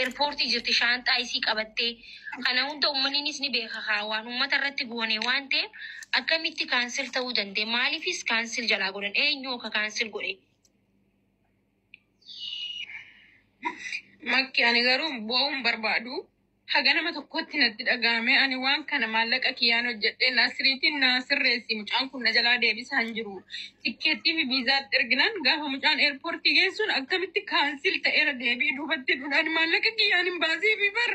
Eerpoortii jirti shaanxaa isii qabattee. Kana hunda uummanninis ni beeka haa waan uummata irratti goone waan ta'eef akkamitti cancel ta'uu danda'e? Maaliifis cancel jalaa godhan? Eenyu akka cancel godhe? Makki, ani garuu boo'uun barbaadu. Haga nama tokkotti natti dhagahame. Ani waan kana maallaqa kiyyaan hojjedhe. Nasiriitiin na sirreessi, mucaan kun na jalaa deebisaa hin jiru. Tikkeettii fi viizaatti erginaan gaafa mucaan eerpoortii geessuun akkamitti cancel ta'eera deebii duubatti dhuudhaan maallaqa kiyyaan hin baasee fi bar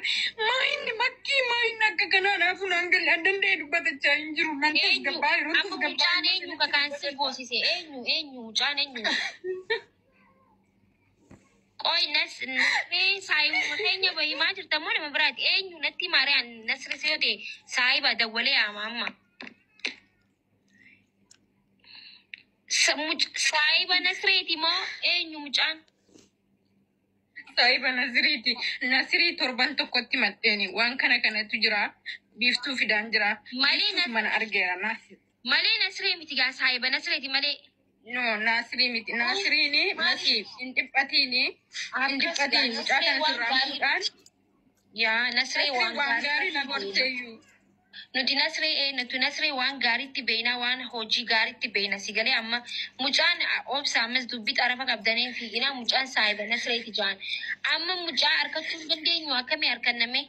maa inni makkii maa inni akka kanaa naafuu naan galle an danda'e dubbatachaa hin jiru. Nan Eenyu? tasgabbaa yeroo Amma tasgabbaa mucaan eenyu ka cancel goosise? Eenyu eenyu mucaan eenyu? Qoy, Nasree saayibuma keenya bahimaa jirta moo nama biraati? Eenyu natti maaree an Nasri yoo ta'e saayiba dawwalee yaama amma. Saayiba Nasreeti moo eenyu mucaan? Saayiba Nasiriiti. Nasirii torban tokkotti maxxeeni. Waan kana kanatu jira. Biiftuu fidaan jira. Malee Biiftuutu mana argeera. Nasir. Malee Nasree miti gaa, saayiba Nasreeti malee. No, Nasirii miti. Nasiriini masii hin dhiphatiini. Hin Akkas gaa dhiphatiin mucaa Nasree kana waan sirraa gaarii. fuudhaan. Yaa Nasree Nasrii waan waan gaarii gaarii na beekna. gorteeyyuu. Nuti Nasree waan gaariitti beekna, waan hojii gaariitti beekna si galee. Amma mucaan obsa, ammas dubbii xarafa qabdanii fiiginaa. Mucaan saayiba Nasreeti jaan. Amma mucaa harkachuu hin dandeenyu, akkamii harkanname?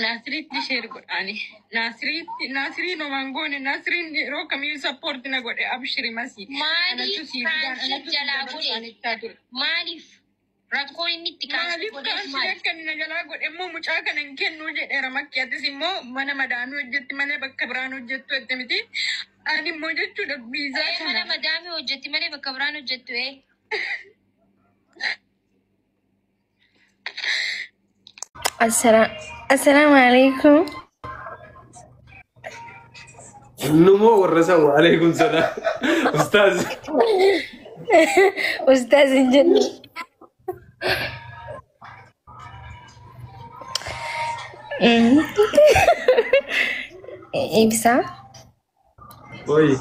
Nasiriitti share godhaani. Nasiriitti, Nasiriin homaan goone. Nasiriin yeroo kamiyyuu support na godhe, abshiri masii. Maaliif Anatu sii fidaan cancel anatu si jalaa dabarsaan godhe? jechaa ture. Maaliif rakkoon inni itti cancel Maaliif godheef cancel maali? akka inni na jalaa godhe immoo mucaa kana hin kennuu jedheera makki. Atis immoo mana madaamii hojjetti malee bakka biraan hojjettu jette miti. Ani immoo jechuudha viizaa Ee, mana kana. madaamii hojjetti malee bakka biraan hojjettu ee. Assalamu alaikum. Numoo warra isa waalaikum salaam. Ustaaz. Ustaz hin jennu. Ibsa. Oyi.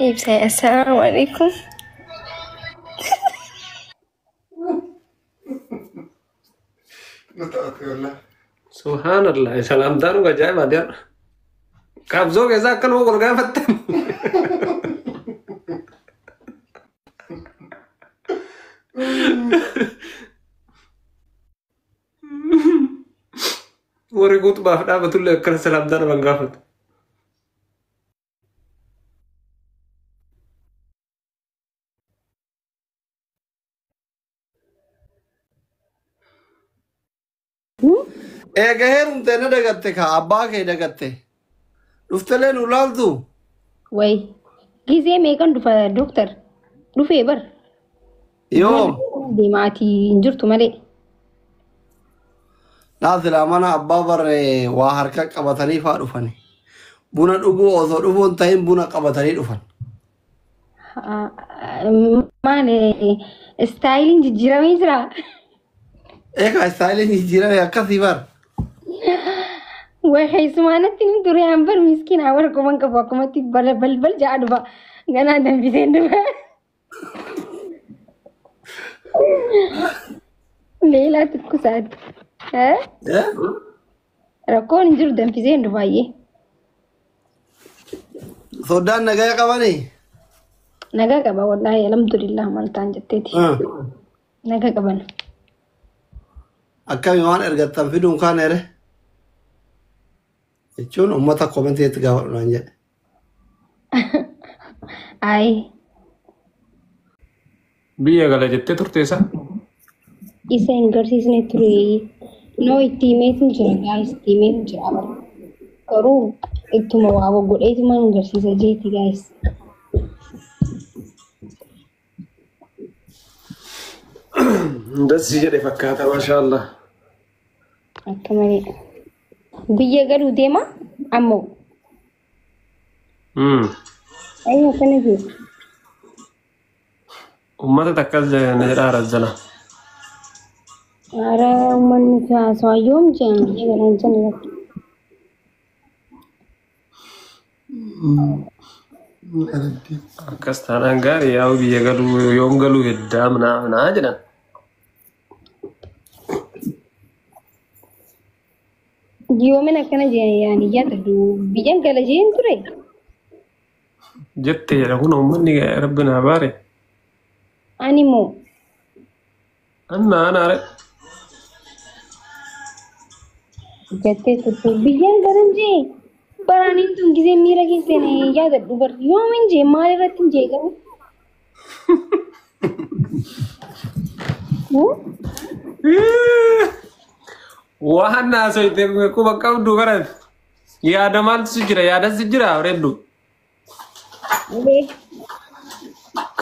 Ibsa. Assalamu alaikum. Subhaanallah. Salaamtaan dhuga ajaa'ibaati har'a. Qabsoo keessaa akkanuma wal gaafattan. Warri guutumaaf dhaabatullee akkana salaamtaa naman gaafatu. Eega heerumtee na dagatte kaa, abbaa kee dagatte. Dhuftelee nu laaltu. Way. Gizee meeqan dhufa, dooktar? Dhufee bar. Yoom? Deema, ati hin jirtu malee. Naa silaa mana abbaa barree waa harka qabatanii faa dhufani. Buna dhuguu osoo dhufuun ta'in buna qabatanii dhufan. Maal, styleiin jijjiiramee jira? Egaa styleiin jijjiirame akkasii bar. Way, keessumaa natti ni ture an bar miskiina warra quban qabu akkumatti balbal ja'a dhufa. Ganaa danfiseen dhufa. Leelaa tukkusaati. Rakkoon hin jiru, danfiseen dhufa baay'ee. Soddaan nagaa qabanii? Nagaa qaba wallaahi, alhamdulillah, maal ta'an jetteeti. Nagaa qaban. Akkami, waan ergattan fiduun kaan ere? Jechuun uummata commentiitti gaafadhu naan jedhe. Ayi. Biyya gala jettee turte isa? Isa hin garsiisne ture. No, itti himeetin jira guys, itti himeetin jira bara. Garuu ittuma waa godheetuma hin garsiisa jeeti guys. Dassi jedhe fakkaata, maashaallah. Akka malee. Biyya galuu deema ammoo. Ayi, akkana jiru. Uummata takkas na jedhaa razzana. Ara, uummanni haasawaa yoom jedhan biyya galan jenna. Akkas taanaan gaarii yaa'u biyya galuu yoom galuu heddaa minaa minaa jedhan. Yoomin akkana jeen yaani yaadadhu biyyan gala jeen ture. Jette jedha kun uummanni rabbi naa baare. Ani moo Anna anaare. Jettee turte biyyan galan jee baraaniin tun gisee miira keessan yaadadhu bar yoomin jee maal irratti hin jee garuu. Waan naasoyte quba qabdu barat. Yaada maaltu si jira? Yaada si jira reeddu.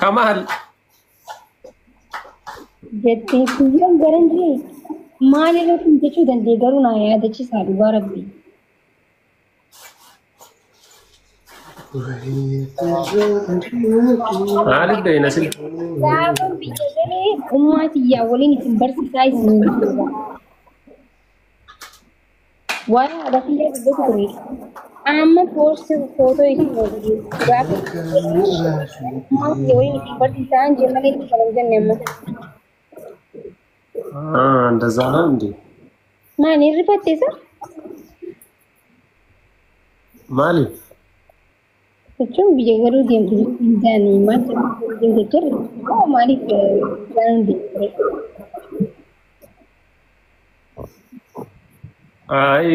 Kamaal. Jettee biyyan galan jee maal irratti hin jechuu danda'e garuu naa yaadachiisaa dhugaa rabbi. Maaliif beeyna si? Gaafa biyya galee ummaa tiyyaa waliin isin barsiisaa isin jira. Waa'ee haadha kiyyaa dubbatu ture. Amma poostii footoo isin gaafa ummaa tiyya waliin isin barsiisaa jee malee itti kan hin jenne amma. እንደዛ ነው እንዴ? Maal hirrifatte isa? Maaliif? Jechuun biyya galuu deemtu hin taane maal deemtu jirre maaliif jaalan deemtu? Ay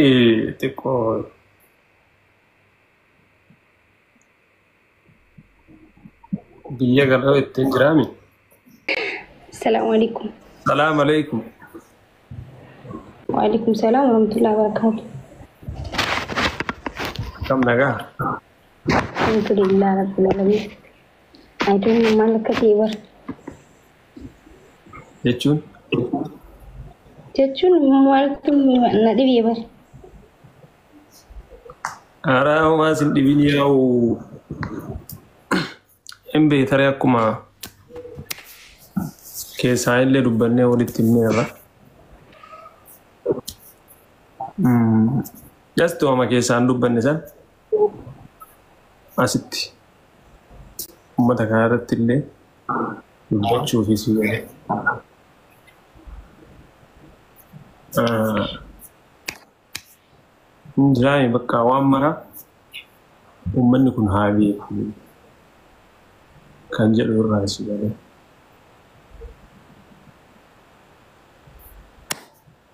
xiqqoo biyya galuu ittiin jiraami. Salaamu alaikum. Salaam alaikum. Waalaikum salaam warahmatullahi wabarakatuh. Akkam nagaa? Alhamdulillah rabbil alamin. I don't know maal akka ta'e bar. Jechuun? Jechuun maaltu na dhibee bar. Haaraa homaa sin dhibin yaa'u hin beektare akkuma keessaa illee dubbannee walitti himneerra. Just waama keessaan dubbanne san asitti uummata kana irratti illee dubbachuufi si godhe. Jiraami bakka waan mara uummanni kun haa beeku kan jedhu irraa si godhe.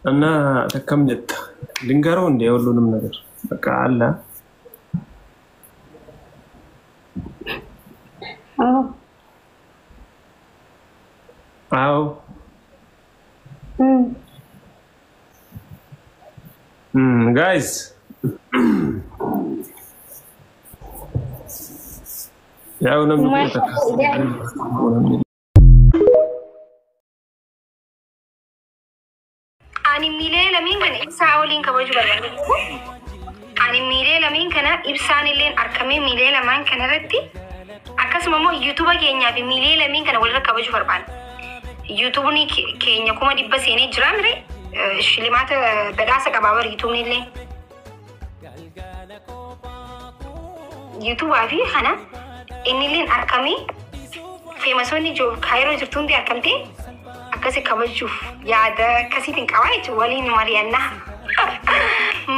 እና ተከም ጀታ ልንገረው እንደ ሁሉንም ነገር በቃ አለ። አዎ አዎ ጋይስ ያው namni kun takka Ani miilee lameen kana ibsaa waliin kabajuu barbaada. Ani miilee lameen kana ibsaan illee argamee miilee lamaan kana irratti akkasuma immoo yuutuuba keenyaa fi miilee lameen kana walirra kabajuu barbaada. Yuutuubni keenya 100,000 seenee jira mire shilimaata badhaasa qabaa bara yuutuubni illee. Yuutuubaa fi kana inni illee argamee feemasoonni kaayiroo jirtu hundi argamtee akkasi kabajuuf yaada akkasiitiin qabaa jechuudha waliin mari'annaa.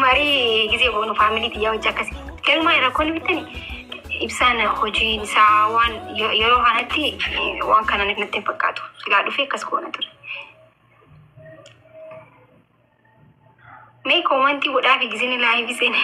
Marii gisee goonu faamilii xiyyaa hojii akkasii. Garuu maal rakkoon bittani ibsaan hojiin isaa waan yeroo kanatti waan kana natti hin fakkaatu. Silaa dhufee akkas goona ture. Mee koomantii godhaa fi giseen laayivii seene.